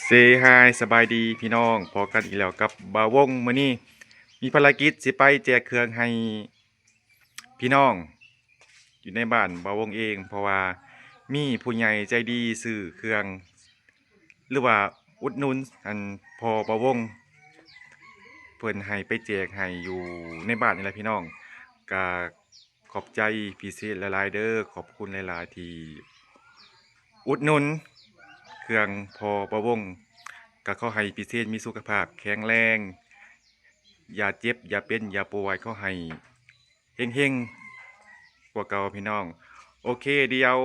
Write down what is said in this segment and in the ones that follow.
Say hi ສະບາຍດີພີ່ນ້ອງ ພໍ້ກັນອີກແລ້ວກັບບ່າວວົງ. ມື້ນີ້ມີພາລະກິດຊິໄປແຈກເຄື່ອງໃຫ້ພີ່ນ້ອງຢູ່ໃນບ້ານບ່າວວົງເອງ ເພາະວ່າມີຜູ້ໃຫຍ່ໃຈດີຊື້ເຄື່ອງ ຫຼືວ່າອຸດໜູນອັນພໍ່ບ່າວວົງ ເພິ່ນໃຫ້ໄປແຈກໃຫ້ຢູ່ໃນບ້ານນີ້ແຫຼະພີ່ນ້ອງ. ກະຂອບໃຈພິເສດຫຼາຍໆເດີ້ ຂອບຄຸນຫຼາຍໆທີ່ອຸດໜູນເຄື່ອງພໍ່ບ່າວວົງ. ກະຂໍໃຫ້ພິເສດມີສຸຂະພາບແຂງແຮງ ຢ່າເຈັບ ຢ່າເປັນ ຢ່າປ່ວຍ ຂໍໃຫ້ ເຮັງໆກວ່າເກົ່າພີ່ນ້ອງ. ໂອເຄ ດຽວ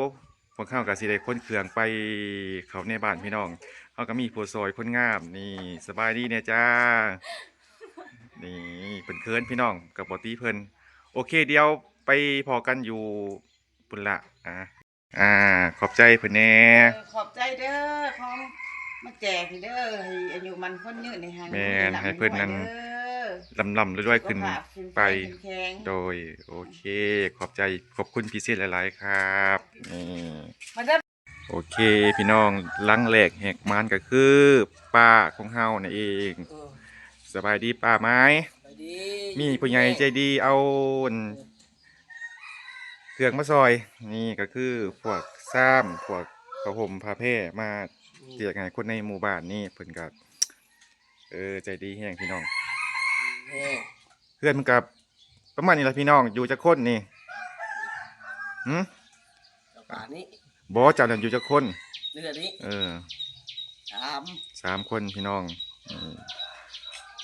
ພວກເຮົາກະຊິໄດ້ຂົນເຄື່ອງໄປເຂົ້າໃນບ້ານພີ່ນ້ອງ. ເຮົາກະມີຜູ້ຊ່ອຍຄົນງາມນີ້ ສະບາຍດີແດ່ຈ້າ. ນີ້ເພິ່ນເຂີນພີ່ນ້ອງ ກະບໍ່ຕິເພິ່ນ. ໂອເຄ ດຽວໄປພໍ້ກັນຢູ່ພຸ້ນລະ. ອ່າ ອ່າ ຂອບໃຈເພິ່ນແດ່. ເອີ ຂອບໃຈເດີ້ ຂອງມາແຈກນີ້ເດີ້ ໃຫ້ອາຍຸໝັ້ນຂວັນຍືນ ໃຫ້ຮັ່ງມີ ແມ່ນ ໃຫ້ເພິ່ນນັ້ນ ເດີ້ ລ່ຳໆລວຍໆຂຶ້ນໄປ. ສຸຂະພາບເຂັ້ມແຂງ ໂດຍ ໂອເຄ ຂອບໃຈ ຂອບຄຸນພິເສດຫຼາຍໆຄັບ. ນີ້ ມາເດີ້ ໂອເຄພີ່ນ້ອງ ຫຼັງແລກແຫກໝານກະຄືປ້າຂອງເຮົານັ້ນເອງ. ເອີ ສະບາຍດີປ້າໝາຍ. ສະບາຍດີ ມີຜູ້ໃຫຍ່ໃຈດີເອົາ ເອີ ເຄື່ອງມາຊ່ອຍ. ນີ້ກະຄືພວກຊາມ ພວກຜ້າຫົ່ມຜ້າແພມາ ອືມ ແຈກໃຫ້ຄົນໃນໝູ່ບ້ານນີ້. ເພິ່ນກະ ເອີ ໃຈດີແຮງພີ່ນ້ອງ. ແຮງ ເຮືອນມັນກະປະມານນີ້ລະພີ່ນ້ອງ. ຢູ່ຈັກຄົນນີ້? ຫື? ປານນີ້ ບໍ່ ເຈົ້ານັ້ນຢູ່ຈັກຄົນ? ເຮືອນນີ້ ເອີ ສາມ ສາມຄົນພີ່ນ້ອງ. ອືມ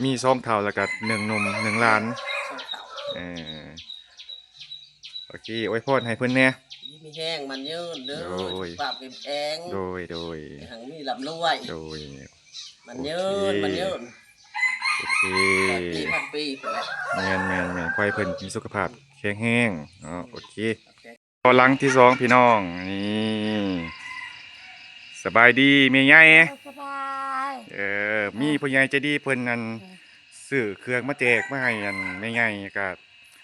ມີສອງເຖົ້າ ແລ້ວກະໜຶ່ງໜຸ່ມ ໜຶ່ງຫຼານ ສອງເຖົ້າ. ເອີ ໂອເຄ ອວຍພອນໃຫ້ເພິ່ນແດ່. ດີມີແຮງ ໝັ້ນຍືນເດີ້ ໂດຍ ສຸຂະພາບເຂັ້ມແຂງ ໂດຍ ໂດຍ ໃຫ້ຮັ່ງມີລ່ຳລວຍ ໂດຍ ໝັ້ນຍືນ ໂອເຄ ໝັ້ນຍືນ ໂອເຄ ຮ້ອຍປີພັນປີພຸ້ນແຫຼະ. ແມ່ນໆໆ ຂໍໃຫ້ເພິ່ນມີສຸຂະພາບແຂງແຮງເນາະ. ໂອເຄ ໂອເຄ ພໍ້ຫຼັງທີສອງພີ່ນ້ອງ. ນີ້ ສະບາຍດີແມ່ໃຫຍ່. ເອີ ສະບາຍ ເອີ ມີຜູ້ໃຫຍ່ໃຈດີເພິ່ນອັນ ເອີ ຊື້ເຄື່ອງມາແຈກມາໃຫ້ອັນແມ່ໃຫຍ່ ກະ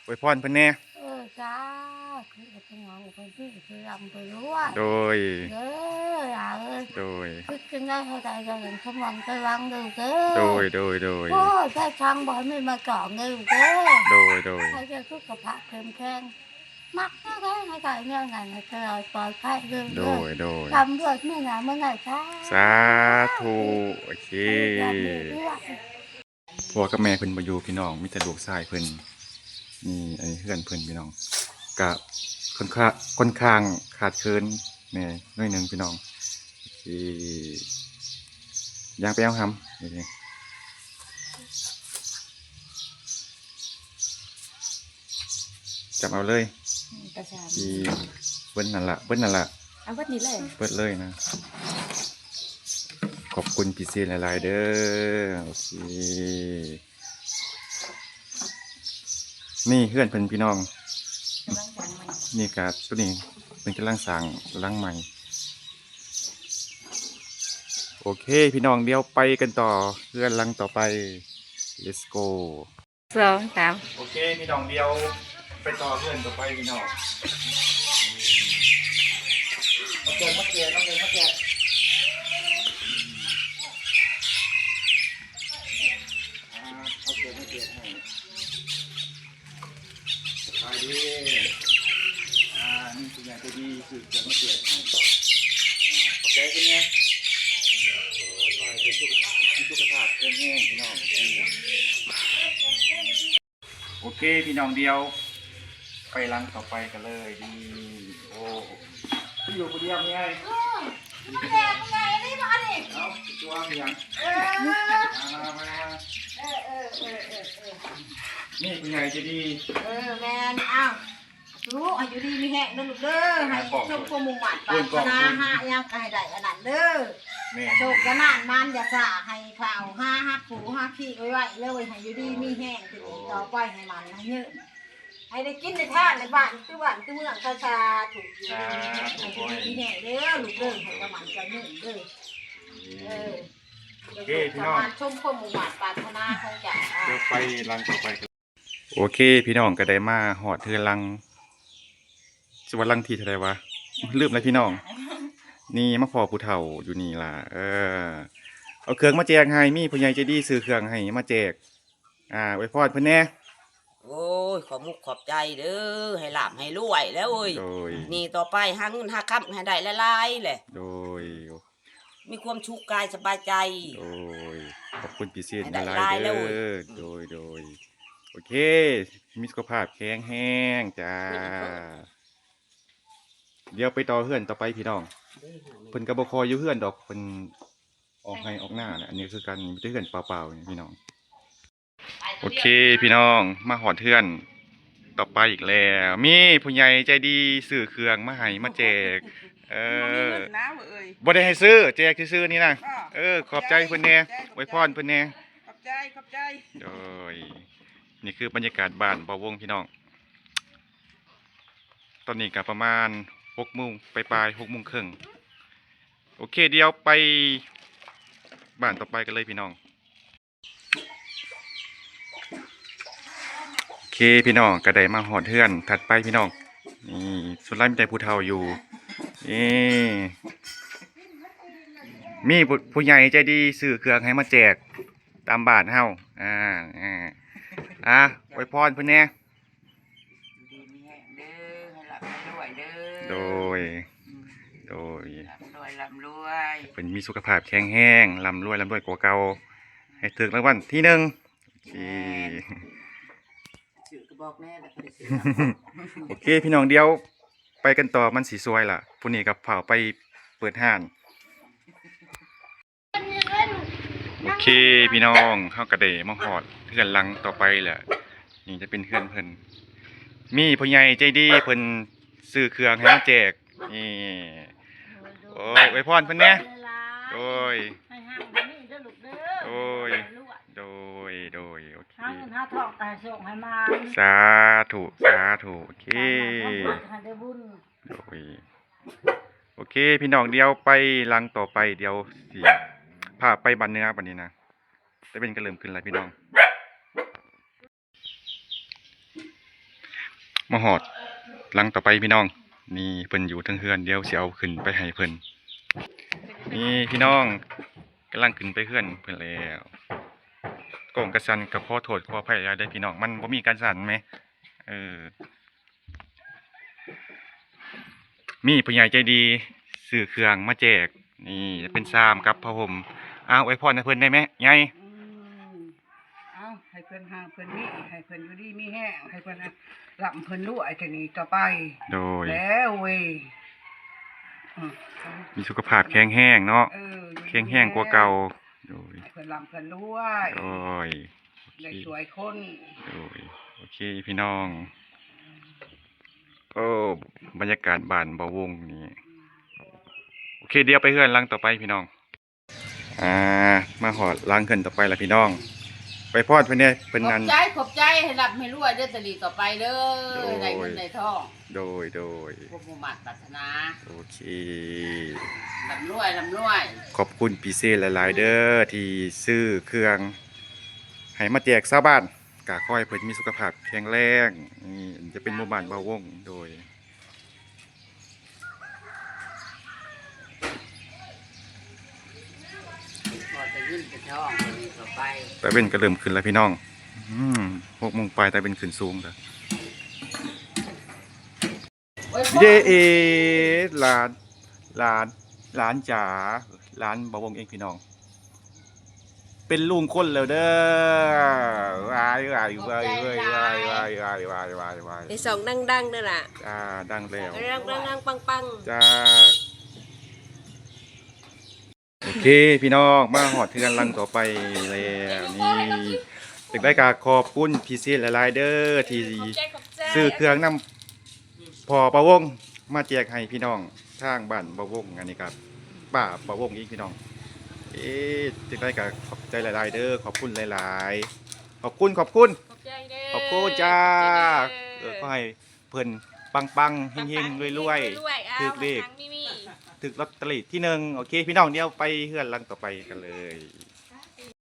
ອວຍພອນເພິ່ນແດ່. ເອີ ສາທຸ ເປັນຫຍັງເພິ່ນຄືຊິລ່ຳຊິລວຍ ໂດຍ ເດີຫຼານເອີຍ ໂດຍ ຄິດຈັ່ງໃດໃຫ້ໄດ້ຢ່າງສົມຫວັງໄປຫວັງເດີລູກເດີ ໂດຍ ໂດຍ ໂດຍ ໂອ້ຍ ໃຊ້ທາງບໍ່ໃຫ້ມີມາຈອງເດີລູກເດີ ໂດຍ ໂດຍ ໃຫ້ໄດ້ສຸຂະພາບເຂັ້ມແຂງ ມັກແນວໃດໃຫ້ໄດ້ແນວນັ້ນ ໃຫ້ຕະຫຼອດປອດໄພເດີລູກເດີ ໂດຍ ໂດຍ ລ່ຳລວຍມີໜ້າມີໃນ ສາ ສາທຸ ໂອເຄ ໃຫ້ໄດ້ມີລວຍ. ພໍ່ກັບແມ່ເພິ່ນບໍ່ຢູ່ພີ່ນ້ອງ ມີແຕ່ລູກຊາຍເພິ່ນ. ນີ້ ອັນນີ້ເຮືອນເພິ່ນພີ່ນ້ອງ ກະຄ່ອນຂ້າງ ຄ່ອນຂ້າງຂາດເຂີນແດ່ໜ້ອຍໜຶ່ງພີ່ນ້ອງ. ໂອເຄ ຍ່າງໄປເອົາຫຳ ນີ້ ຈັບເອົາເລີຍ ອືມ ກະຊາມ ທີ່ເບິດນັ້ນລະ ເບິດນັ້ນລະ ເອົາເບິດນີ້ເລີຍ ເບິດເລີຍນະ. ຂອບຄຸນພິເສດຫຼາຍໆເດີ. ໂອເຄ ນີ້ເຮືອນເພິ່ນພີ່ນ້ອງ ກຳລັງສ້າງໃໝ່ ນີ້ກະ ໂຕນີ້ເພິ່ນກຳລັງສ້າງຫຼັງໃໝ່. ໂອເຄພີ່ນ້ອງ ດຽວໄປກັນຕໍ່ເຮືອນຫຼັງຕໍ່ໄປ ເລັດໂກ ສອງ ສາມ ໂອເຄພີ່ນ້ອງ ດຽວໄປຕໍ່ເຮືອນຕໍ່ໄປພີ່ນ້ອງ. ເອົາເຄື່ອງມາແຈກ ເອົາເຄື່ອງມາແຈກ ອ່າ ເອົາເຄື່ອງມາແຈກໃຫ້ ສະບາຍດີ ອ່າ ມີຜູ້ໃຫຍ່ໃຈດີຊື້ເຄື່ອງມາແຈກໃຫ້ ອ່າ ຂອບໃຈເພິ່ນແດ່ ຂໍໃຫ້ເພິ່ນສຸຂະ ມີສຸຂະພາບແຂງແຮງພີ່ນ້ອງ. ໂອເຄພີ່ນ້ອງ ດຽວໄປຫຼັງຕໍ່ໄປກັນເລີຍ. ນີ້ ໂອ້ ຢູ່ຜູ້ດຽວແມ່ໃຫຍ່ ເອີ ມາແຈກໃຫຍ່ນີ້ບໍ່ນີ້ ເອົ້າ ຕົວະຫຍັງ ເອີ ມາ ມາ ມາ ເອີ ເອີ ເອີ ເອີ ເອີ ນີ້ຜູ້ໃຫຍ່ໃຈດີ ເອີ ແມ່ນ ອ້າວ ລູກ ໃຫ້ຢູ່ດີມີແຮງເດີລູກເດີ ໃຫ້ສົມຄວາມມຸ່ງມາດປາດຖະໜາ ຫາຫຍັງກະໃຫ້ໄດ້ອັນນັ້ນເດີ ແມ່ນ ໂຊກກະໝານ ໝານຢ່າຊ້າ ໃຫ້ເຂົ້າຫາຮັກຜູ້ຮັກທີ່ໄວໆເລີຍ ໃຫ້ຢູ່ດີມີແຮງຂຶ້ນອີກຕໍ່ໄປ ໃຫ້ໝັ້ນໃຫ້ຍືນ ໃຫ້ໄດ້ກິນໄດ້ທານໃນບ້ານຄືບ້ານຄືເມືອງ ສາທຸ ຢູ່ດີມີແຮງ ໃຫ້ຢູ່ດີມີແຮງເດີລູກເດີ ໃຫ້ກະໝັ້ນກະຍືນເດີ ເອີ ໂອເຄພີ່ນ້ອງ ສົມຄວາມມຸ່ງມາດປາດຖະໜາຂອງເຈົ້າ ດຽວໄປຫຼັງຕໍ່ໄປ. ໂອເຄພີ່ນ້ອງ ກະໄດ້ມາຮອດເຮືອນຫຼັງ ຊິວ່າຫຼັງທີເທົ່າໃດຫວາ ລືມແລ້ວພີ່ນ້ອງ. ນີ້ມາພໍ້ຜູ້ເຖົ້າຢູ່ນີ້ລະ ເອີ ເອົາເຄື່ອງມາແຈກໃຫ້ ມີຜູ້ໃຫຍ່ໃຈດີຊື້ເຄື່ອງໃຫ້ມາແຈກ ອາ ອວຍພອນເພິ່ນແດ່. ໂອ້ຍ ຂອບມຸກຂອບໃຈເດີ້ ໃຫ້ລ່ຳໃຫ້ລວຍແລ້ວເອີຍ. ໂດຍ ນີ້ຕໍ່ໄປຫາເງິນຫາຄຳໃຫ້ໄດ້ຫຼາຍໆແຫຼະ. ໂດຍ ມີຄວາມສຸກກາຍສະບາຍໃຈ. ໂດຍ ຂອບຄຸນພິເສດຫຼາຍໆເດີ້. ໂດຍ ໂດຍ ໂອເຄ ມີສຸຂະພາບແຂງແຮງຈ້າ. ດຽວໄປຕໍ່ເຮືອນຕໍ່ໄປພີ່ນ້ອງ. ເພິ່ນກໍບໍ່ຄ່ອຍຢູ່ເຮືອນດອກ ເພິ່ນອອກໄຮ່ອອກນາແຫຼະ. ອັນນີ້ຄືກັນ ມີແຕ່ເຮືອນເປົ່າໆນີ້ພີ່ນ້ອງ. ໂອເຄພີ່ນ້ອງ ມາຮອດເຮືອນຕໍ່ໄປອີກແລ້ວ. ມີຜູ້ໃຫຍ່ໃຈດີຊື້ເຄື່ອງມາໃຫ້ມາແຈກ. ເອີ ບໍ່ໄດ້ໃຫ້ຊື້ ແຈກຊື່ໆນີ້ນະ. ເອີ ຂອບໃຈເພິ່ນແດ່ ອວຍພອນເພິ່ນແດ່. ຂອບໃຈ ຂອບໃຈ. ໂດຍ ນີ້ຄືບັນຍາກາດບ້ານບໍ່ວົງພີ່ນ້ອງ. ຕອນນີ້ກໍປະມານຫົກໂມງປາຍໆ ຫົກໂມງເຄິ່ງ. ໂອເຄ ດຽວໄປບ້ານຕໍ່ໄປກັນເລີຍພີ່ນ້ອງ. ໂອເຄພີ່ນ້ອງ ກໍໄດ້ມາຮອດເຮືອນຖັດໄປພີ່ນ້ອງ. ນີ້ ສ່ວນຫຼາຍມີແຕ່ຜູ້ເຖົ້າຢູ່. ນີ້ ມີຜູ້ ຜູ້ໃຫຍ່ໃຈດີຊື້ເຄື່ອງໃຫ້ມາແຈກຕາມບ້ານເຮົາ. ອາ ອາ ອາ ອວຍພອນເພິ່ນແດ່. ຢູ່ດີມີແຮງເດີ້ ໃຫ້ລ່ຳໃຫ້ລວຍເດີ້. ໂດຍ ອືມ ໂດຍ ລ່ຳລວຍ ລ່ຳລວຍ ເພິ່ນມີສຸຂະພາບແຂງແຮງ ລ່ຳລວຍ ລ່ຳລວຍກວ່າເກົ່າ ໃຫ້ຖືກລາງວັນທີໜຶ່ງ. ໂອເຄ ແມ່ນ ຊື້ກະບອກແນ່ ແລ້ວກໍໄດ້ຊື້. ໂອເຄພີ່ນ້ອງ ດຽວໄປກັນຕໍ່ ມັນຊິສວຍລະ. ຜູ້ນີ້ກໍຟ້າວໄປເປີດຮ້ານ. ໂອເຄພີ່ນ້ອງ ເຮົາກໍໄດ້ມາຮອດເຮືອນຫຼັງຕໍ່ໄປແລ້ວ. ນີ້ຈະເປັນເຮືອນເພິ່ນ ມີຜູ້ໃຫຍ່ໃຈດີເພິ່ນຊື້ເຄື່ອງໃຫ້ມາແຈກ. ນີ້ ໂອ້ຍ ອວຍພອນເພິ່ນແດ່. ໂດຍ ໃຫ້ຮັ່ງໃຫ້ມີເດີ້ລູກເດີ້. ໂດຍ ໂດຍ ໂດຍ ໂອເຄ ຫາເງິນຫາທອງກໍໃຫ້ໂຊກໃຫ້ໝານ. ສາທຸ ສາທຸ. ໂອເຄ ໃຫ້ໄດ້ບຸນ ໂດຍ ໂອເຄພີ່ນ້ອງ ດຽວໄປຫຼັງຕໍ່ໄປ ດຽວຊິພາໄປບ້ານເໜືອບັດນີ້ນະ. ຕາເວັນກໍເລີ່ມຂຶ້ນແລ້ວພີ່ນ້ອງ. ມາຮອດຫຼັງຕໍ່ໄປພີ່ນ້ອງ. ນີ້ເພິ່ນຢູ່ເທິງເຮືອນ ດຽວຊິເອົາຂຶ້ນໄປໃຫ້ເພິ່ນ. ນີ້ພີ່ນ້ອງ ກຳລັງຂຶ້ນໄປເຮືອນເພິ່ນແລ້ວ. ກ້ອງກະສັ່ນ ກໍຂໍໂທດຂໍອະໄພຫຼາຍເດີ້ພີ່ນ້ອງ ມັນບໍ່ມີການສັ່ນແມ. ເອີ ມີຜູ້ໃຫຍ່ໃຈດີຊື້ເຄື່ອງມາແຈກ. ນີ້ເປັນຊາມກັບຜ້າຫົ່ມ. ອ້າວ ອວຍພອນໃຫ້ເພິ່ນໄດ້ແມ ໃຫຍ່. ອືມ ເອົາ ໃຫ້ເພິ່ນຮັ່ງເພິ່ນມີ ໃຫ້ເພິ່ນຢູ່ດີມີແຮງ ໃຫ້ເພິ່ນລ່ຳເພິ່ນລວຍ ແຕ່ນີ້ຕໍ່ໄປ. ໂດຍ ແລ້ວເວີຍ ອືມ ມີສຸຂະພາບແຂງແຮງເນາະ. ເອີ ແຂງແຮງກວ່າເກົ່າ. ໂດຍ ໃຫ້ເພິ່ນລ່ຳເພິ່ນລວຍ. ໂດຍ ໄດ້ຊ່ວຍຄົນ. ໂດຍ ໂອເຄພີ່ນ້ອງ. ໂອ້ ບັນຍາກາດບ້ານບໍ່ວົງນີ້. ໂອເຄ ດຽວໄປເຮືອນຫຼັງຕໍ່ໄປພີ່ນ້ອງ. ອ່າ ມາຮອດຫຼັງເຮືອນຕໍ່ໄປລະພີ່ນ້ອງ. ໄປພອດເພິ່ນແດ່ ເພິ່ນນັ້ນ. ຂອບໃຈ ຂອບໃຈ ໃຫ້ລ່ຳໃຫ້ລວຍເດີ້ ຕະຫຼີຕໍ່ໄປເດີ້. ໂດຍ ໃຫ້ໄດ້ເງິນໄດ້ທອງ. ໂດຍ ໂດຍ ຄວາມມຸ່ງມາດປາດຖະໜາ. ໂອເຄ ລ່ຳລວຍ ລ່ຳລວຍ. ຂອບຄຸນພິເສດຫຼາຍໆເດີ້ ທີ່ຊື້ເຄື່ອງໃຫ້ມາແຈກຊາວບ້ານ. ກະຂໍໃຫ້ເພິ່ນມີສຸຂະພາບແຂງແຮງ. ນີ້ຈະເປັນໝູ່ບ້ານບໍ່ວົງ. ໂດຍ ຕາເວັນກໍເລີ່ມຂຶ້ນແລ້ວພີ່ນ້ອງ. ອືມ ຫົກໂມງປາຍ ຕາເວັນຂຶ້ນສູງແລ້ວ. ເດເອ ຫຼານ ຫຼານ ຫຼານຈ໋າ ຫຼານບ່າວວົງເອງພີ່ນ້ອງ. ເປັນລຸງຄົນແລ້ວເດີ້. ວາຍ ວາຍ ວາຍ ວາຍ ໄປຊ່ອງດັງໆເດີ້ລະ. ອ່າ ດັງແລ້ວ ດັງໆ ປັງໆ ຈ້າ. ໂອເຄພີ່ນ້ອງ ມາຮອດເຮືອນຫຼັງຕໍ່ໄປແລ້ວ. ນີ້ ຈັ່ງໃດກໍຂອບຄຸນພິເສດຫຼາຍໆເດີ້ ທີ່ ຂອບໃຈ ຂອບໃຈ ຊື້ເຄື່ອງນຳພໍ່ບ່າວວົງມາແຈກໃຫ້ພີ່ນ້ອງທາງບ້ານບ່າວວົງ. ອັນນີ້ກໍປ້າບ່າວວົງອີກພີ່ນ້ອງ. ເອີ ຈັ່ງໃດກໍຂອບໃຈຫຼາຍໆເດີ້ ຂອບຄຸນຫຼາຍໆ. ຂອບຄຸນ ຂອບຄຸນ ຂອບໃຈເດີ້ ຂອບຄຸນຈ້າ. ເອີ ຂໍໃຫ້ ເພິ່ນປັງໆ ເຮັງໆ ລວຍໆ ຖືກເລກ ຖືກລອດເຕີຣີທີໜຶ່ງ. ໂອເຄພີ່ນ້ອງ ດຽວໄປເຮືອນຫຼັງຕໍ່ໄປກັນເລີຍ.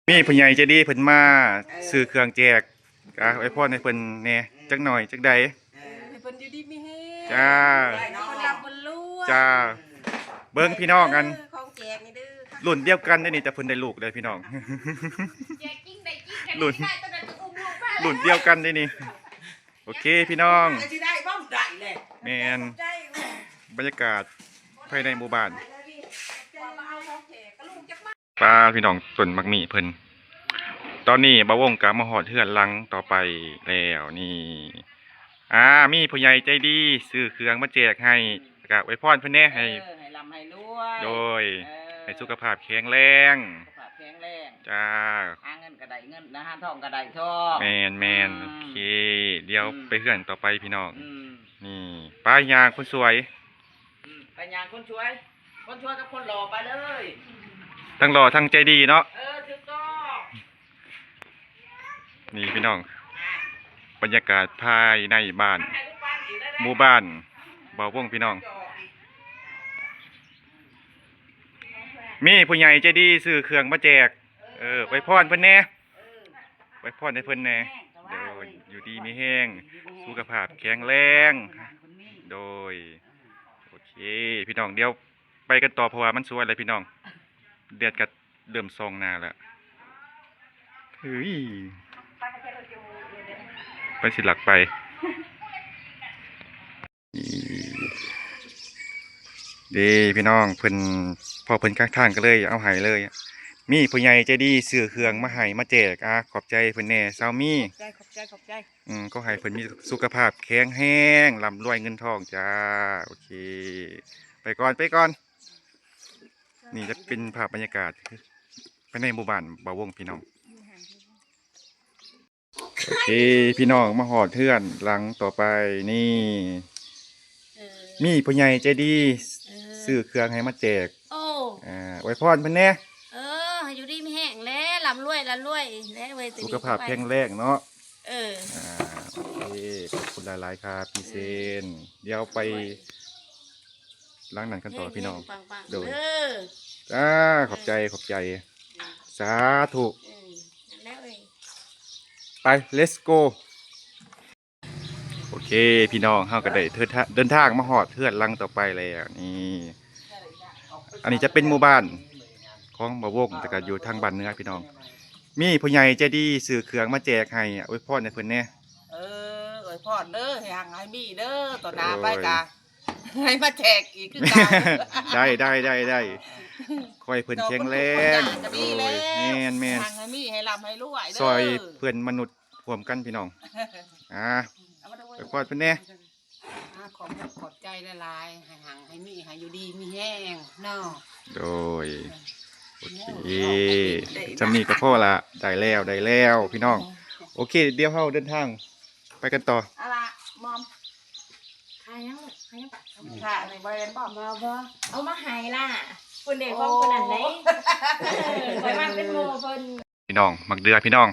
ມີຜູ້ໃຫຍ່ໃຈດີເພິ່ນມາ ເອີ ຊື້ເຄື່ອງແຈກ. ອາ ອວຍພອນໃຫ້ເພິ່ນແດ່ ເອີ ຈັກໜ້ອຍ ຈັ່ງໃດ. ເອີ ໃຫ້ເພິ່ນຢູ່ດີມີແຮງ ຈ້າ ໃຫ້ເພິ່ນລ່ຳເພິ່ນລວຍ ຈ້າ. ເບິ່ງພີ່ນ້ອງ ອັນ ຂອງແຈກນີ້ເດີ້. ລຸ້ນດຽວກັນເດ້ນີ້ ແຕ່ເພິ່ນໄດ້ລູກແລ້ວພີ່ນ້ອງ ແຍກຍິງໄດ້ຍິງກັນ ລຸ້ນ ໄດ້ຕົວນັ້ນກໍອຸ້ມລູກມາ ລຸ້ນດຽວກັນເດ້ນີ້. ໂອເຄພີ່ນ້ອງ ຊິໄດ້ບໍ່? ໄດ້ແຫຼະ ແມ່ນ ບັນຍາກາດພາຍໃນໝູ່ບ້ານ. ປາພີ່ນ້ອງ ຕົ້ນໝາກມີ້ເພິ່ນ. ຕອນນີ້ບ່າວວົງກໍມາຮອດເຮືອນຫຼັງຕໍ່ໄປແລ້ວນີ້ ອ່າ ມີຜູ້ໃຫຍ່ໃຈດີຊື້ເຄື່ອງມາແຈກໃຫ້ ແລ້ວກໍອວຍພອນເພິ່ນແດ່ ໃຫ້ ເອີ ໃຫ້ລ່ຳໃຫ້ລວຍ ໂດຍ ເອີ ໃຫ້ສຸຂະພາບແຂງແຮງ ສຸຂະພາບແຂງແຮງ ຈ້າ ຫາເງິນກໍໄດ້ເງິນ ຫາທອງກໍໄດ້ທອງ ແມ່ນໆ ອືມ ໂອເຄ ດຽວ ອືມ ໄປເຮືອນຕໍ່ໄປພີ່ນ້ອງ ອືມ ນີ້ ໄປຍ່າງຄົນສວຍ ອືມ ໄປຍ່າງຄົນສວຍ ຄົນສວຍກັບຄົນຫຼໍ່ໄປເລີຍ ທັງຫຼໍ່ທັງໃຈດີເນາະ ເອີ ຖືກຕ້ອງ ນີ້ພີ່ນ້ອງ ບັນຍາກາດພາຍໃນບ້ານ ໝູ່ບ້ານບ່າວວົງພີ່ນ້ອງ ມີຜູ້ໃຫຍ່ໃຈດີຊື້ເຄື່ອງມາແຈກ ເອີ ອວຍພອນເພິ່ນແດ່ ອວຍພອນໃຫ້ເພິ່ນແດ່ ໂດຍ ຢູ່ດີມີແຮງ ສຸຂະພາບແຂງແຮງ ໂດຍ ໂອເຄພີ່ນ້ອງ ດຽວໄປກັນຕໍ່ ເພາະວ່າມັນສວຍແລ້ວພີ່ນ້ອງ ແດດກໍເລີ່ມສ່ອງໜ້າແລ້ວ ເຮີ້ຍ ໃຜຊິລັກໄປ ເດ້ພີ່ນ້ອງ ເພິ່ນ ພໍ້ເພິ່ນກາງທາງກໍເລີຍເອົາໃຫ້ເລີຍ ມີຜູ້ໃຫຍ່ໃຈດີຊື້ເຄື່ອງມາໃຫ້ມາແຈກ ອາ ຂອບໃຈເພິ່ນແດ່ ສາວມີ ຂອບໃຈ ຂອບໃຈ ຂອບໃຈ ອືມ ຂໍໃຫ້ເພິ່ນມີສຸຂະພາບແຂງແຮງ ລ່ຳລວຍເງິນທອງຈ້າ ໂອເຄ ໄປກ່ອນ ໄປກ່ອນ. ນີ້ຈະເປັນພາບບັນຍາກາດພາຍໃນໝູ່ບ້ານບ່າວວົງພີ່ນ້ອງ ໂອເຄພີ່ນ້ອງ ມາຮອດເຮືອນຫຼັງຕໍ່ໄປນີ້ ເອີ ມີຜູ້ໃຫຍ່ໃຈດີ ເອີ ຊື້ເຄື່ອງໃຫ້ມາແຈກ ໂອ້ ອ່າ ອວຍພອນເພິ່ນແດ່ ເອີ ໃຫ້ຢູ່ດີມີແຮງແຫຼະ ລ່ຳລວຍ ລ່ຳລວຍແຫຼະເວີຍ ສຸຂະພາບແຂງແຮງເນາະ ເອີ ອ່າ ໂອເຄ ຂອບຄຸນຫຼາຍໆ ຄັບ ພີ່ເຊນ ດຽວໄປ ຫຼັງນັ້ນກັນຕໍ່ພີ່ນ້ອງ ເຮີ້ຍໆ ປັງໆ ໂດຍ ເດີ ຈ້າ ຂອບໃຈ ເອີ ຂອບໃຈ ເອີ ສາທຸ ເອີ ນັ້ນແຫຼະເອີຍ ໄປ ເລັດໂກ ໂອເຄພີ່ນ້ອງ ເຮົາກໍໄດ້ເດີນທາງ ເດີນທາງມາຮອດເຮືອນຫຼັງຕໍ່ໄປແລ້ວ ນີ້ ອັນນີ້ຈະເປັນໝູ່ບ້ານຂອງບ່າວວົງ ແຕ່ກໍຢູ່ທາງບ້ານເໜືອພີ່ນ້ອງ ມີຜູ້ໃຫຍ່ໃຈດີຊື້ເຄື່ອງມາແຈກໃຫ້ ອວຍພອນໃຫ້ເພິ່ນແດ່ ເອີ ອວຍພອນເດີ ໃຫ້ຮັ່ງໃຫ້ມີເດີ ຕໍ່ໜ້າໄປກະ ໂອ້ຍ ໃຫ້ມາແຈກອີກຄືເກົ່າ ໄດ້ ໄດ້ ໄດ້ ໄດ້ ຂໍໃຫ້ເພິ່ນແຂງແຮງ ໂດຍ ແມ່ນໆ ໃຫ້ຮັ່ງໃຫ້ມີ ໃຫ້ລ່ຳໃຫ້ລວຍເດີ ຊ່ອຍເພື່ອນມະນຸດຮ່ວມກັນພີ່ນ້ອງ ອ່າ ເອົາມາເດີ ໄປຄວດເພິ່ນແດ່ ອ່າ ຂອບ ຂອບໃຈຫຼາຍໆ ໃຫ້ຮັ່ງໃຫ້ມີ ໃຫ້ຢູ່ດີມີແຮງເນາະ ໂດຍ ໂອເຄ ຊ່ຳນີ້ກໍພໍລະ ໄດ້ແລ້ວ ໄດ້ແລ້ວພີ່ນ້ອງ ໂອເຄ ດຽວເຮົາເດີນທາງ ໄປກັນຕໍ່ ເອົາລະ ມອມ ຂາຍຍັງລູກ ຂາຍຍັງປະ ຂາຍອັນນີ້ບໍ່ແມ່ນບໍ່ ບໍ່ ບໍ່ ເອົາມາໃຫ້ລະ ເພິ່ນໄດ້ຂອງເພິ່ນນັ້ນເດ້ ໂອ້ ເອີ ຂ້ອຍມັກເປັນໝູ່ເພິ່ນ ພີ່ນ້ອງ ໝາກເດືອພີ່ນ້ອງ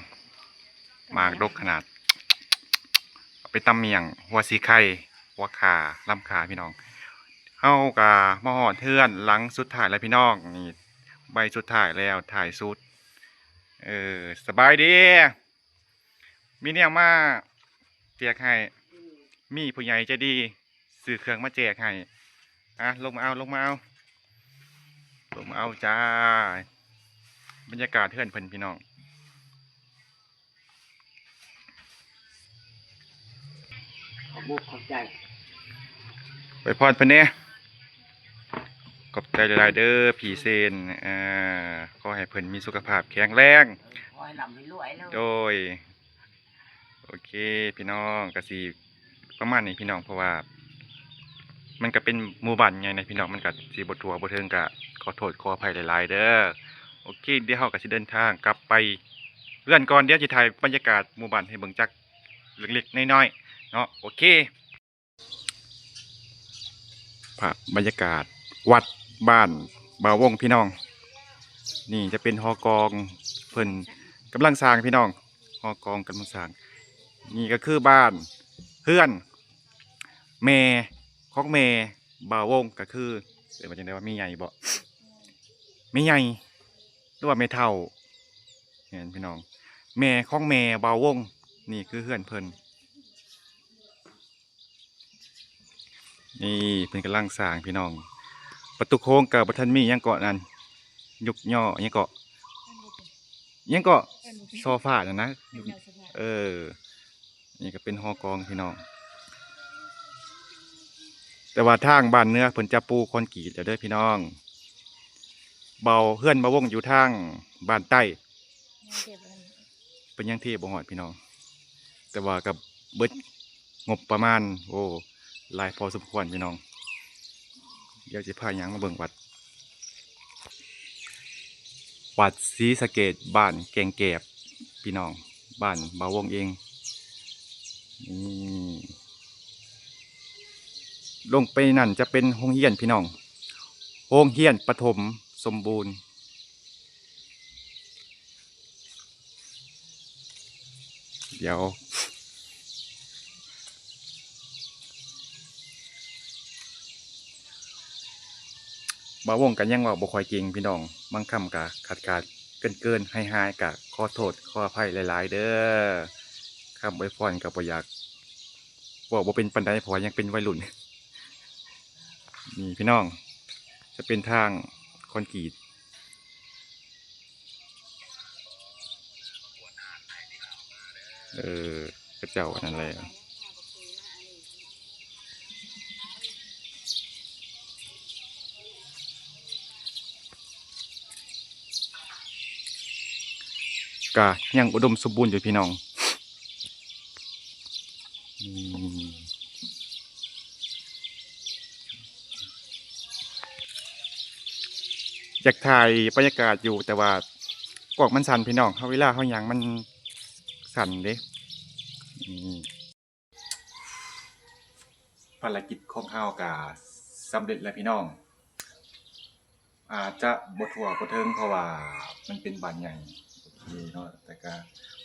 ໝາກດົກຂະໜາດ ເອົາໄປຕຳໝ້ຽງ ຫົວສີໄຄ ຫົວຂ່າ ລຳຂ່າ ພີ່ນ້ອງ ເຮົາກະມາຮອດເຮືອນຫຼັງສຸດທ້າຍແລ້ວພີ່ນ້ອງ ນີ້ ໃບສຸດທ້າຍແລ້ວ ທ້າຍສຸດ ເອີ ສະບາຍດີ ມີແນວມາແຈກໃຫ້ ມີຜູ້ໃຫຍ່ໃຈດີຊື້ເຄື່ອງມາແຈກໃຫ້ ອ່ະ ລົງມາເອົາ ລົງມາເອົາ ລົງມາເອົາຈ້າ ບັນຍາກາດເຮືອນເພິ່ນພີ່ນ້ອງ ຂອບອົກຂອບໃຈ ອວຍພອນເພິ່ນແດ່ ຂອບໃຈຫຼາຍໆເດີ ພີ່ເຊນ ເອີ ຂໍໃຫ້ເພິ່ນມີສຸຂະພາບແຂງແຮງ ຂໍໃຫ້ລ່ຳໃຫ້ລວຍເດີ ໂດຍ ໂອເຄ ພີ່ນ້ອງ ກະຊິປະມານນີ້ພີ່ນ້ອງ ເພາະວ່າມັນກະເປັນໝູ່ບ້ານໃຫຍ່ນະພີ່ນ້ອງ ມັນກະຊິບໍ່ທົ່ວບໍ່ເຖິງ ກະຂໍໂທດຂໍອະໄພຫຼາຍໆເດີ ໂອເຄ ດຽວເຮົາກະຊິເດີນທາງກັບໄປເຮືອນກ່ອນ ດຽວຊິຖ່າຍບັນຍາກາດໝູ່ບ້ານໃຫ້ເບິ່ງຈັກເລັກໆນ້ອຍໆເນາະ ໂອເຄ. ພາບບັນຍາກາດວັດບ້ານບ່າວວົງພີ່ນ້ອງ ນີ້ຈະເປັນຫໍກອງ ເພິ່ນກຳລັງສ້າງພີ່ນ້ອງ ຫໍກອງກຳລັງສ້າງ ນີ້ກໍຄືບ້ານເຮືອນແມ່ຂອງແມ່ບ່າວວົງ ກໍຄື ເອີ້ນວ່າຈັ່ງໃດວະ ແມ່ໃຫຍ່ບໍ ແມ່ໃຫຍ່ ຫຼືວ່າແມ່ເຖົ້າ ແມ່ນພີ່ນ້ອງ ແມ່ຂອງແມ່ບ່າວວົງ ນີ້ຄືເຮືອນເພິ່ນ ນີ້ເພິ່ນກຳລັງສ້າງພີ່ນ້ອງ ປະຕູໂຂງກໍບໍ່ທັນມີຫຍັງເກາະນັ້ນ ຍົກຍໍ ຫຍັງເກາະ ຫຍັງເກາະ ຊໍຟານັ້ນນະ. ເອີ ນີ້ກໍເປັນຫໍກອງພີ່ນ້ອງ ແຕ່ວ່າທາງບ້ານເໜືອເພິ່ນຈະປູຄອນກຣີດແລ້ວເດີພີ່ນ້ອງ. ເບົາ ເຮືອນບ່າວວົງຢູ່ທາງບ້ານໃຕ້ ເພິ່ນຍັງເທບໍ່ຮອດພີ່ນ້ອງ ແຕ່ວ່າກໍເບິດງົບປະມານ ໂອ້ ຫຼາຍພໍສົມຄວນພີ່ນ້ອງ. ດຽວຊິພາຍ່າງມາເບິ່ງວັດ ວັດສີສະເກດ ບ້ານແກ້ງແກບ ພີ່ນ້ອງ ບ້ານບ່າວວົງເອງ. ນີ້ ລົງໄປນັ້ນຈະເປັນໂຮງຮຽນພີ່ນ້ອງ ໂຮງຮຽນປະຖົມສົມບູນ. ດຽວ ບ່າວວົງກໍຍັງເວົ້າບໍ່ຄ່ອຍເກັ່ງພີ່ນ້ອງ ບາງຄຳກໍຂາດໆເກີນໆ ຫາຍໆ ກໍຂໍໂທດຂໍອະໄພຫຼາຍໆເດີ. ຄຳອວຍພອນກໍບໍ່ຢາກເວົ້າບໍ່ເປັນປານໃດ ເພາະວ່າຍັງເປັນໄວລຸ້ນ. ນີ້ພີ່ນ້ອງ ຈະເປັນທາງຄອນກຣີດ ເອີ ເຂົາເຈົ້າອັນນັ້ນແຫຼະ ກະຍັງອຸດົມສົມບູນຢູ່ພີ່ນ້ອງ. ອືມ ຢາກຖ່າຍບັນຍາກາດຢູ່ ແຕ່ວ່າກ້ອງມັນສັ່ນພີ່ນ້ອງ ເຮົາ ເວລາເຮົາຍ່າງມັນສັ່ນເດ້. ອືມ ພາລະກິດຂອງເຮົາກະສຳເລັດແລ້ວພີ່ນ້ອງ ອາດຈະບໍ່ທົ່ວບໍ່ເຖິງ ເພາະວ່າມັນເປັນບ້ານໃຫຍ່ ໂອເຄເນາະ ແຕ່ກະ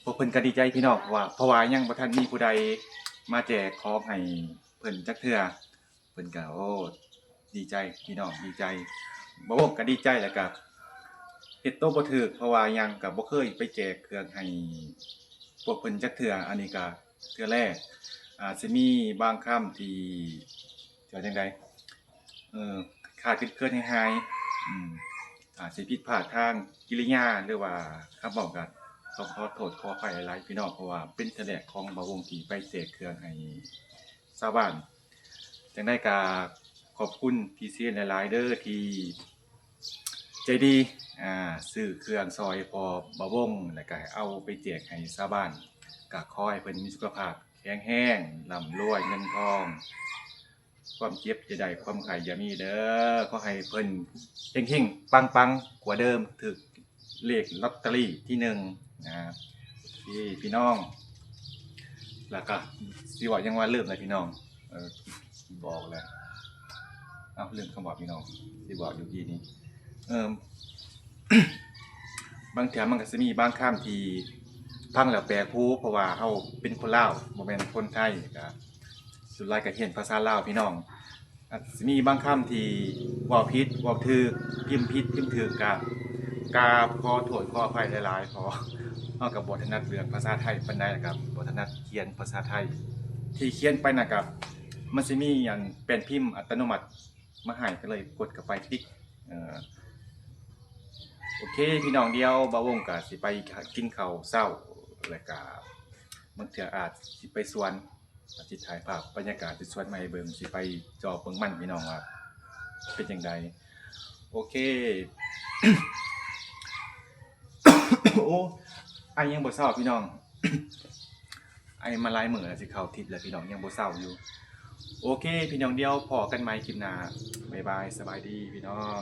ພວກເພິ່ນກະດີໃຈພີ່ນ້ອງ ເພາະວ່າ ເພາະວ່າຍັງບໍ່ທັນມີຜູ້ໃດມາແຈກຂອງໃຫ້ເພິ່ນຈັກເທື່ອ ເພິ່ນກະ ໂອ້ ດີໃຈພີ່ນ້ອງ ດີໃຈ ບ່າວວົງກະດີໃຈ ແລ້ວກະເຮັດໂຕບໍ່ຖືກ ເພາະວ່າຫຍັງ ກະບໍ່ເຄີຍໄປແຈກເຄື່ອງໃຫ້ພວກເພິ່ນຈັກເທື່ອ ອັນນີ້ກະເທື່ອແລກ ອາດຊິມີບາງຄຳທີ່ ຈະວ່າຈັ່ງໃດ ເອີ ຄາດເຂີນໆ ຫາຍໆ ອືມ ອາດຊິຜິດພາດທາງກິລິຍາ ຫຼືວ່າຄຳເວົ້າ ກະຕ້ອງຂໍໂທດຂໍອະໄພຫຼາຍໆ ພີ່ນ້ອງ ເພາະວ່າເປັນເທື່ອແລກຂອງບ່າວວົງທີ່ໄປແຈກເຄື່ອງໃຫ້ຊາວບ້ານ. ຈັ່ງໃດກະຂອບຄຸນພີ່ເຊນຫຼາຍໆເດີ ທີ່ໃຈດີ ອາ ຊື້ເຄື່ອງຊ່ອຍພໍ່ບ່າວວົງ ແລ້ວກະເອົາໄປແຈກໃຫ້ຊາວບ້ານ ກະຂໍໃຫ້ເພິ່ນມີສຸຂະພາບແຂງແຮງ ລ່ຳລວຍເງິນທອງ ຄວາມເຈັບຢ່າໄດ້ ຄວາມໄຂ້ຢ່າມີເດີ ຂໍໃຫ້ເພິ່ນເຮັງໆ ປັງໆ ກວ່າເດີມ ຖືກ ເລກລອດເຕີຣີທີໜຶ່ງນະ ໂອເຄພີ່ນ້ອງ ແລ້ວກະຊິເວົ້າຫຍັງວ່າລືມແລ້ວພີ່ນ້ອງ ເອີ ບອກແລ້ວ ເອົ້າ ລືມຄຳເວົ້າພີ່ນ້ອງ ຊິເວົ້າຢູ່ກີ້ນີ້ ເອີ ບາງເທື່ອມັນກະຊິມີບາງຄຳທີ່ຟັງແລ້ວແປກຫູ ເພາະວ່າເຮົາເປັນຄົນລາວ ບໍ່ແມ່ນຄົນໄທ ກະ ສ່ວນຫຼາຍກະຮຽນພາສາລາວພີ່ນ້ອງ ອາດຊິມີບາງຄຳທີ່ເວົ້າຜິດເວົ້າຖືກ ພິມຜິດພິມຖືກ ກະ ກາບຂໍໂທດຂໍອະໄພຫຼາຍໆ ເພາະເຮົາກະບໍ່ຖະໜັດເລື່ອງພາສາໄທປານໃດ ແລ້ວກະບໍ່ຖະໜັດຂຽນພາສາໄທ ທີ່ຂຽນໄປນັ້ນກະ ມັນຊິມີອັນແປ້ນພິມອັດຕະໂນມັດມາໃຫ້ ກະເລີຍກົດເຂົ້າໄປຕິກ ເອີ ໂອເຄພີ່ນ້ອງ ດຽວບ່າວວົງກະຊິໄປກິນເຂົ້າເຊົ້າ ແລ້ວກະບາງເທື່ອອາດຊິໄປສວນ ອາດຊິຖ່າຍພາບບັນຍາກາດທີ່ສວນມາໃຫ້ເບິ່ງ ຊິໄປຈອບເບິ່ງມັນພີ່ນ້ອງວ່າເປັນຈັ່ງໃດ ໂອເຄ ໂອ້ ໄອຍັງບໍ່ເຊົາພີ່ນ້ອງ ໄອມາຫຼາຍມື້ແລ້ວ ຊິເຂົ້າທິດແລ້ວພີ່ນ້ອງ ຍັງບໍ່ເຊົາຢູ່ ໂອເຄພີ່ນ້ອງ ດຽວພໍ້ກັນໃໝ່ຄລິບໜ້າ ບາຍບາຍ ສະບາຍດີພີ່ນ້ອງ.